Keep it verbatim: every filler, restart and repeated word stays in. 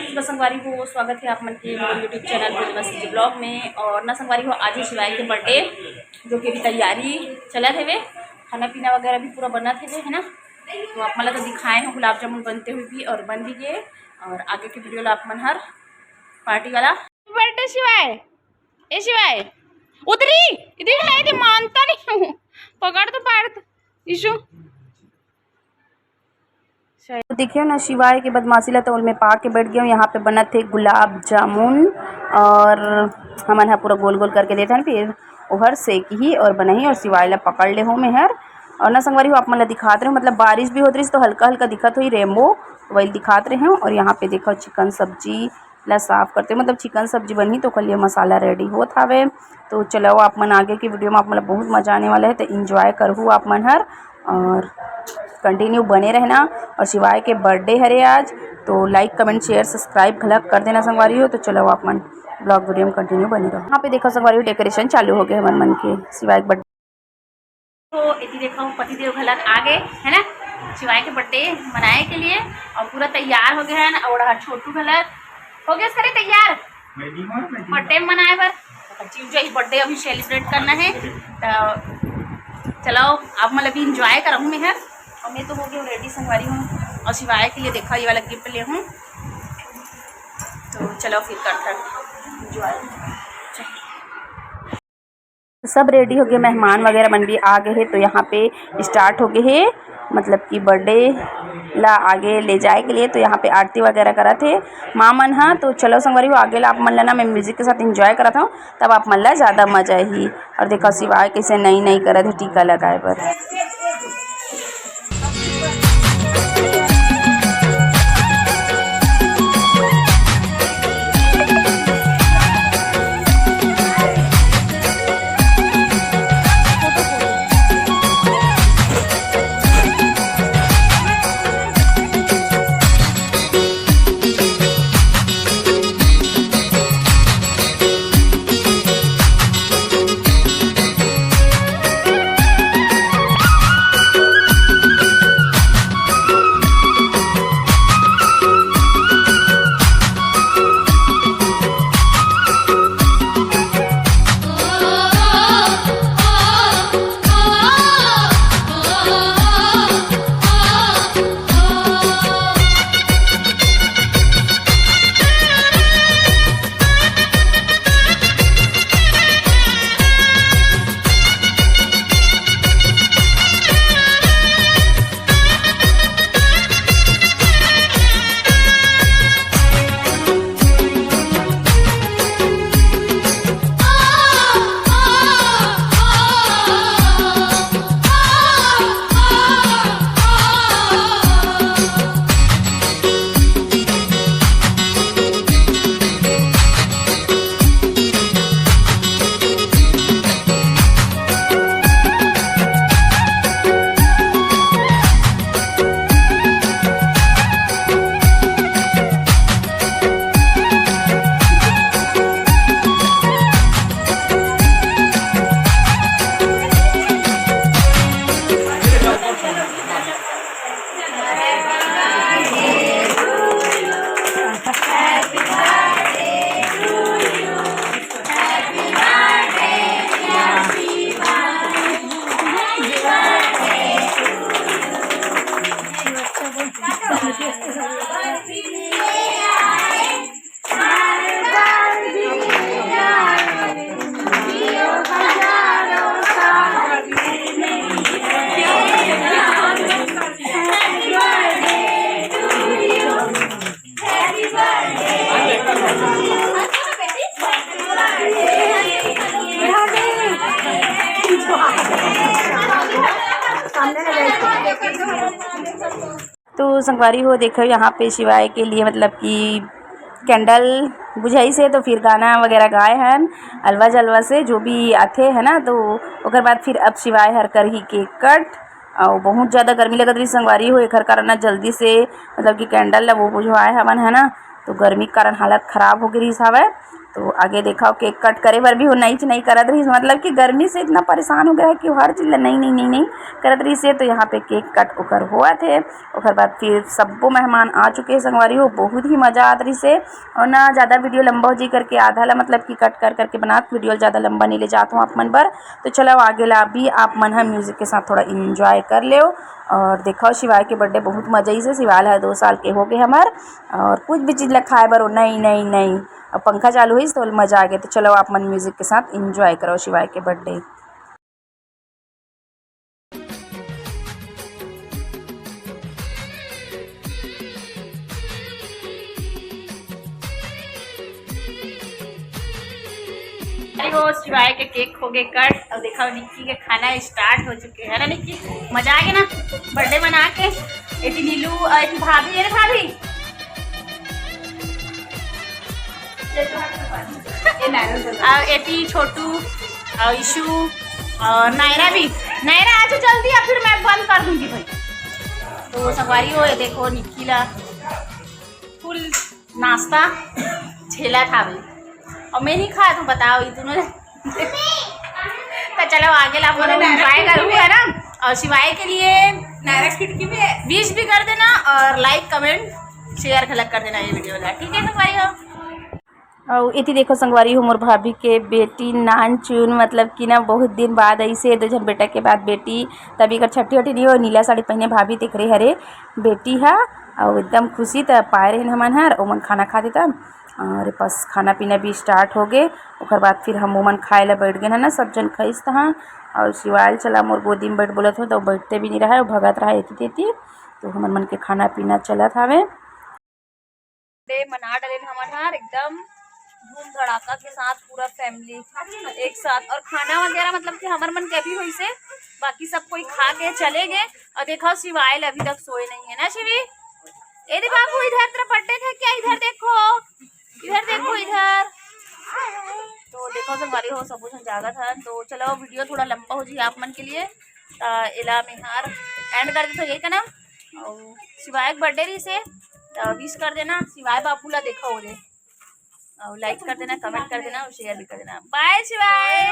नमस्कार संगवारी हो, स्वागत है आप मन के मोर YouTube चैनल पूर्णिमा C G vlog में। और ना संगवारी हो, आज है शिवाय के बर्थडे, जो कि अभी तैयारी चलत हेवे, खाना पीना वगैरह भी पूरा बनत हेवे, है ना। तो आप मन ला तो दिखाए हो गुलाब जामुन बनते हुए भी, और बन भी गए। और आगे के वीडियो ला आप मन हर पार्टी वाला बर्थडे शिवाय, ए शिवाय, उतरी, इधर नहीं, इधर मानता नहीं हूँ, पकड़ तो पैर तो, ईशु। तो देखियो ना, शिवाय के बदमाशी ला तो ओल में पा के बैठ गयो। यहाँ पे बनत हे गुलाब जामुन, और हमन ह पूरा गोल गोल करके देथन, फिर ओहर सेकही और बनही, और शिवाय ला पकड़ ले हो मेहर। और ना संगवारी हो, आप मन ला दिखात रहे हो, मतलब बारिश भी होत रहिस तो हल्का हल्का दिखत होई रेमबो, वही दिखात रहे हो। और यहाँ पे देखो चिकन सब्जी ला साफ करते, मतलब चिकन सब्जी बनही तो ओकर लिए मसाला रेडी होत हावे। तो चलो आप मन आगे की वीडियो में आप मन ला बहुत मजा आने वाला है, तो एंजॉय करहू आप मन हर और कंटिन्यू बने रहना। और शिवाय के बर्थडे हरे आज, तो लाइक कमेंट शेयर सब्सक्राइब घलक कर देना संगवारी हो। तो चलो आप मन ब्लॉग वीडियो में कंटिन्यू बने रहो। यहाँ पे देखो संगवारी हो, डेकोरेशन चालू हो गए हमन मन के शिवाय के बर्थडे। तो एती देखो पति देव घलक आ गए है ना, शिवाय के बर्थडे मनाए के लिए, और पूरा तैयार हो गए हैं। और छोटू घलक हो गए सारे तैयार बर्थडे मनाए बर। जीव जाई बर्थडे अभी सेलिब्रेट करना है, तो चलो आप मतलब भी इंजॉय करहूँ मैं है। और मैं तो हो गई रेडी संगवारी हो, और शिवाय के लिए देखा ये वाला गिफ्ट ले हूँ, तो चलो फिर करता है इंजॉय। सब रेडी हो गए, मेहमान वगैरह मन भी आ गए हैं। तो यहाँ पे स्टार्ट हो गए है, मतलब कि बर्थडे ला आगे ले जाए के लिए। तो यहाँ पे आरती वगैरह करत हे माँ मन हा। तो चलो संगवारी हो, आगे ला आप मन ला ना मैं म्यूजिक के साथ एंजॉय करत हूँ, तब आप मन ला ज़्यादा मजा ही। और देखो शिवाय कैसे नई नई करत हे टीका लगाए बर। तो संगवारी हो, देखो यहाँ पे शिवाय के लिए, मतलब कि कैंडल बुझाइस हे, तो फिर गाना वगैरह गाए हन अलवा जलवा से, जो भी आथे है ना। तो ओकर बाद फिर अब शिवाय हर करही केक कट। और बहुत ज़्यादा गर्मी लगत रही संगवारी हो, एकर कारण ना जल्दी से, मतलब कि कैंडल ला वो बुझवाए हवन है ना, तो गर्मी के कारण हालत खराब हो गई रही हवय। तो आगे देखा, केक कट करे बर भी वो नई नई करत रहिस, मतलब कि गर्मी से इतना परेशान हो गया है कि हर चीज ला नई नई नई नई करत रहिस हे। तो यहाँ पे केक कट ओकर होवत हे। ओकर बाद फिर सब्बो मेहमान आ चुके हैं संगवारी हो, बहुत ही मजा आत रहिस हे। और ना ज़्यादा वीडियो लंबा हो जी करके आधा ला, मतलब कि कट कर करके बनात वीडियो ज़्यादा लंबा नहीं ले जात हूँ आप मन बर। तो चलो आगे ला भी आप मन ह म्यूजिक के साथ थोड़ा इंजॉय कर लेव। और देखो शिवाय के बर्थडे बहुत मजा आइस हे। शिवाय ह दो साल के हो गए हमार, और कुछ भी चीज़ ला खाए बर वो नई नई नई। अब पंखा चालू होइस तो मजा आ गया। तो चलो आप मन म्यूजिक के साथ इंजॉय करो शिवाय के बर्थडे। अरे वो शिवाय के केक हो गए कट। अब देखा निक्की के खाना स्टार्ट हो चुके है ना निक्की, मजा आ गया ना बर्थडे मना के। एती नीलू और एती भाभी, ये रे भाभी। और एती छोटू और ईशू और नायरा भी। नायरा आ जाओ जल्दी, या फिर मैं बंद कर दूंगी भाई। तो संगवारी हो, ये देखो निक्की ला फुल नाश्ता झेला था भाई, और मैं नहीं खाया तो बताओ ये दोनों। तो चलो आगे ला बोलो, एंजॉय करूँ है ना। और शिवाय के लिए नायरा खिड़की में विश भी कर देना और लाइक कमेंट शेयर घलक कर देना ये वीडियो ला, ठीक है संगवारी हो। और एती देखो संगवारी हो, मोर भाभी के बेटी नान चुन, मतलब कि ना बहुत दिन बाद ऐसे दो झन बेटा के बाद बेटी, तभी कर छठी वठी नहीं हो, नीला साड़ी पहने भाभी देख रहे हरे बेटी हा। और एकदम खुशी त पाए रहे हमन हर, ओमन खाना खा देता। और बस खाना पीना भी स्टार्ट हो गए। ओकर बाद फिर हम ओमन खाए ला बैठ गए ना, सब जन खाइस तहाँ। और शिवाय चला मोर गोदी में बैठ बोलत हो तो बैठते भी नहीं रहा, भगत रहा एती तेती। तो हमन मन के खाना पीना चलत हवे। डे मना डलेन हमन हर एकदम धूम धड़ाका के साथ पूरा फैमिली एक साथ। और खाना वगैरह मतलब कि हमर मन के अभी होइस हे, बाकी सब कोई खा के चले गए। और देखो शिवाय अभी तक सोए नहीं है ना शिवी। ए रे बाबू, इधर तेरा बर्थडे था क्या? इधर देखो, इधर देखो, इधर। तो देखो संगवारी हो, सब कुछ जागत है। तो चलो वीडियो थोड़ा लंबा हो जी आप मन के लिए, त एला मैं हर एंड कर देता हूँ यही का नाम। और शिवाय के बर्थडे रहिस हे, त विश कर देना, शिवाय बापू ला देखा हो दे, और लाइक कर देना, कमेंट कर देना और शेयर भी कर देना। बाय शिवाय।